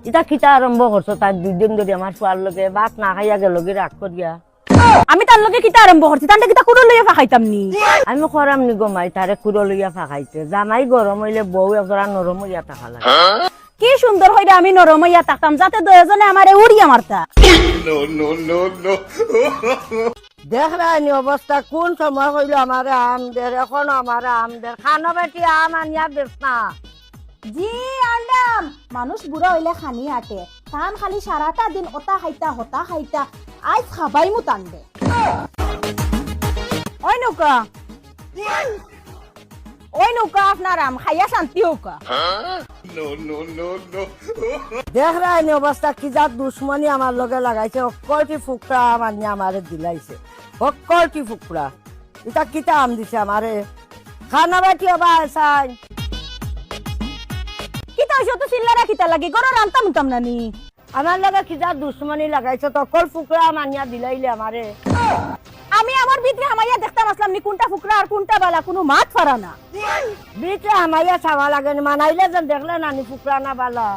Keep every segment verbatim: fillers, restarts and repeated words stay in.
ইতা কিতা আরম্ভ করছো? তার দুই দিন ধরি আমার ফুয়ার লগে ভাত না খাইয়া গেলগি রাগ করিয়া। আমি তার লগে কিতা আরম্ভ করছি? তানরে কিতা কুড়ো লইয়া ফাঁকাইতাম নি? আমি করাম নি গো মাই, তারে কুড়ো লইয়া ফাঁকাইতে। জামাই গরম অইলে বউ একজরা নরম অইয়া থাকা লাগে। কি সুন্দর কইরা আমি নরম অইয়া থাকতাম, যাতে দুইজনে আমারে উড়িয়া মারতা। দেখরায়নি অবস্থা, কুন সময় কইলো আমারে আম দের, অখনো আমারে আম দের। খানো বেটি আম আনিয়া দেছ না। জি, আনলাম। মানুষ বুড়া অইলে খানি আটে। তান খালি সারাটা দিন অতা খাইতা, হতা খাইতা। আইজ খাবাইমু তানরে। ওই নৌকা। ওই নৌকা আপনার আম খাইয়া শান্তি হউকা। দেখরায়নি অবস্থা, কি জাত দুশমনি আমার লগে লাগাইছে, অকলটি ফুকরা আম আনিয়া আমারে দিলাইছে, অকলটি ফুকরা। ইতা কিতা আম দিছে আমারে? খানা বাটি অবা আসাই। কিতা অইছে তো চিল্লারা কিতা লাগি? গরো রানতাম উনতাম না নি? আমার লগে কি জাত দুশমনি লাগাইছে, অকল ফুকরা আম আনিয়া দিলাইলে আমারে। আমি আমার ভিতরে হামাইয়া দেখতাম আসলাম নি কুনটা ফুকরা আর কুনটা বালা, কুনু মাত ফারা না। ভিতরে হামাইয়া চাওয়া লাগে নি, মানাইলে যেন দেখলে না নি ফুকরা না বালা।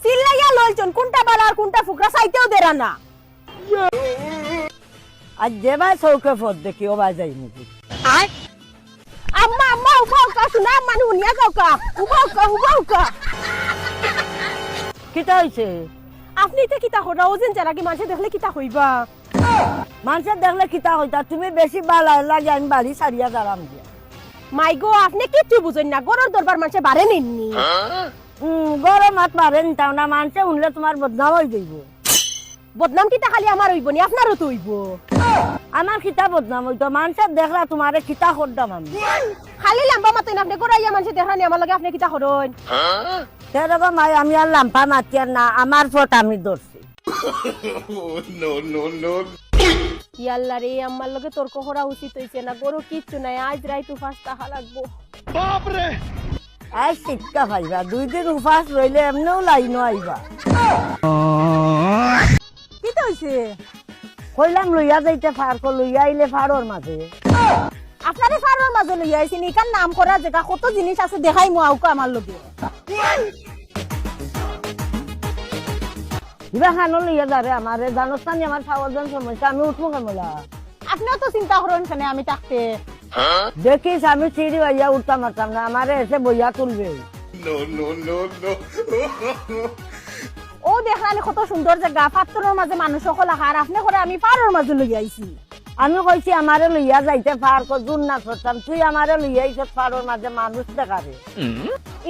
চিল্লাইয়া লইছন, কুনটা বালা আর কুনটা ফুকরা চাইতেও দেরা না। আর যে ভাই চউখে ফট দেখি, ও ভাই যাই নাকি? আম্মা, আম্মা, উবা উকা, শুনা, আম্মা, হুনিয়া যাউকা। উবা উকা, উবা উকা। কিতা অইছে? আপনে ইতা কিতা কররা? অউ যেন যার আগে মানষে দেখলে কিতা কইবা? মানষে দেখলে কিতা কইতা? তুমি বেশি বালা লাগে, আমি বাড়ি ছাড়িয়া যারাম গিয়া। মাই গো, আপনে কিচ্ছু বুঝইন না, গরর দরবার মানষে বারে নেইননি। হুম, গরর মাত বারে নিতাম না, মানষে হুনলে তুমার বদনাম অই যাইবো। বদনাম কিতা খালি আমার অইবো নি, আপনারও তো অইবো। আমার কিতা বদনাম অইতো? মানষে দেখরা তুমারে কিতা কররাম আমি। খালি লাম্বা মাতইন আপনে, গরো আইয়া মানষে দেখরা নি আমার লগে আপনে কিতা করইন। তে রে গো মাই, আমি আর লাম্বা মাতিয়ার না, আমার ফট আমি ধরছি। ইয়াল্লা রে, আম্মার লগে তর্ক করা উচিত অইছে না, গরো কিচ্ছু নাই, আইজ রাইত উপাস থাকা লাগবো। আইজ শিক্ষা পাইবা, দুই দিন উপাস রইলে এমনেও লাইনো আইবা। কিতা অইছে? কইলাম লইয়া যাইতে পার্কো, লইয়া আইলে পাড়র মাঝে। আপনারে পাড়র মাঝে লইয়া আইছি নি, ইখান নাম করা জাগা, কত জিনিস আছে দেখাইমু, আউকা আমার লগে। ইবা খানো লইয়া যারে আমারে, জানোস না নি আমার পাওর যেন সমস্যা, আমি উঠমু কেমলা? আপনেও তো চিন্তা করইন কেনে আমি থাকতে। দেখিস, আমি সিঁড়ি বাইয়া উঠতাম পারতাম না, আমারে এসে বইয়া তুলবে। অউ দেখরা নি কত সুন্দর জাগা, পাত্থরর মাঝে মানুষ অকল আহার, আপনে করে আমি পাড়র মাঝে লইয়া আইছি। আমি কইছি আমারে লইয়া যাইতে পার্কো, জুন না করতাম, তুই আমারে লইয়া আইছস পাড়র মাঝে মানুষ দেখারে।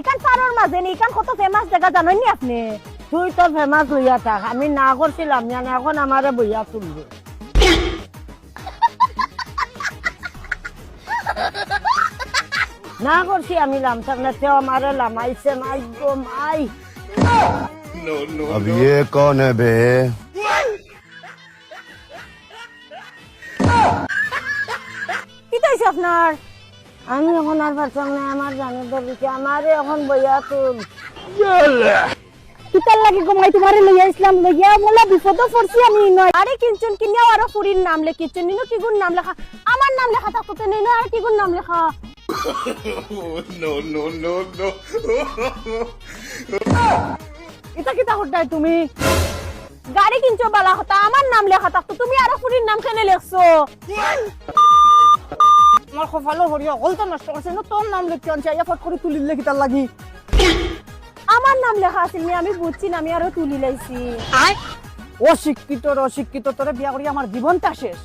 ইখান পাড়র মাঝে নি, ইখান কত famous জাগা জানইন নি আপনে? তুই তো famous লইয়া থাক, আমি না করছিলাম জান, অখন আমারে বইয়া তুলবে। না করছি আমি লামতাম না, তেও আমারে লামাইছে, মাই গো মাই। अब ये कौन है बे? কিতা অইছে আপনার? আমি অখন আর পারতাম না, আমার জানের ডর অইছে, আমারে অখন বইয়া তুল। কিতার লাগি গো মাই তুমারে লইয়া আইছলাম, লইয়া মোলা বিপদো পড়ছি আমি ইনো। আরে কিনছুন কিনিয়াও আরো ফুরির নাম লেখিছুন, ইনো কিগুর নাম লেখা? আমার নাম লেখা থাকতো তে ইনো আর কিগুর নাম লেখা? ইতা কিতা কররায় তুমি? গাড়ি কিনছো বালা কথা, আমার নাম লেখা থাকতো, তুমি আরো ফুরির নাম কেনে লেখছো? আমার কপালো হরিয়া হকল তো নষ্ট করছে, না তোর নাম লেখি আনছি, আইয়া ফট করি তুলিলে কিতার লাগি? আমার নাম লেখা আছিল নি, আমি বুঝছি না, আমি আরো তুলি লাইছি। অশিক্ষিত রে অশিক্ষিত, তোরে বিয়া করি আমার জীবনটা শেষ।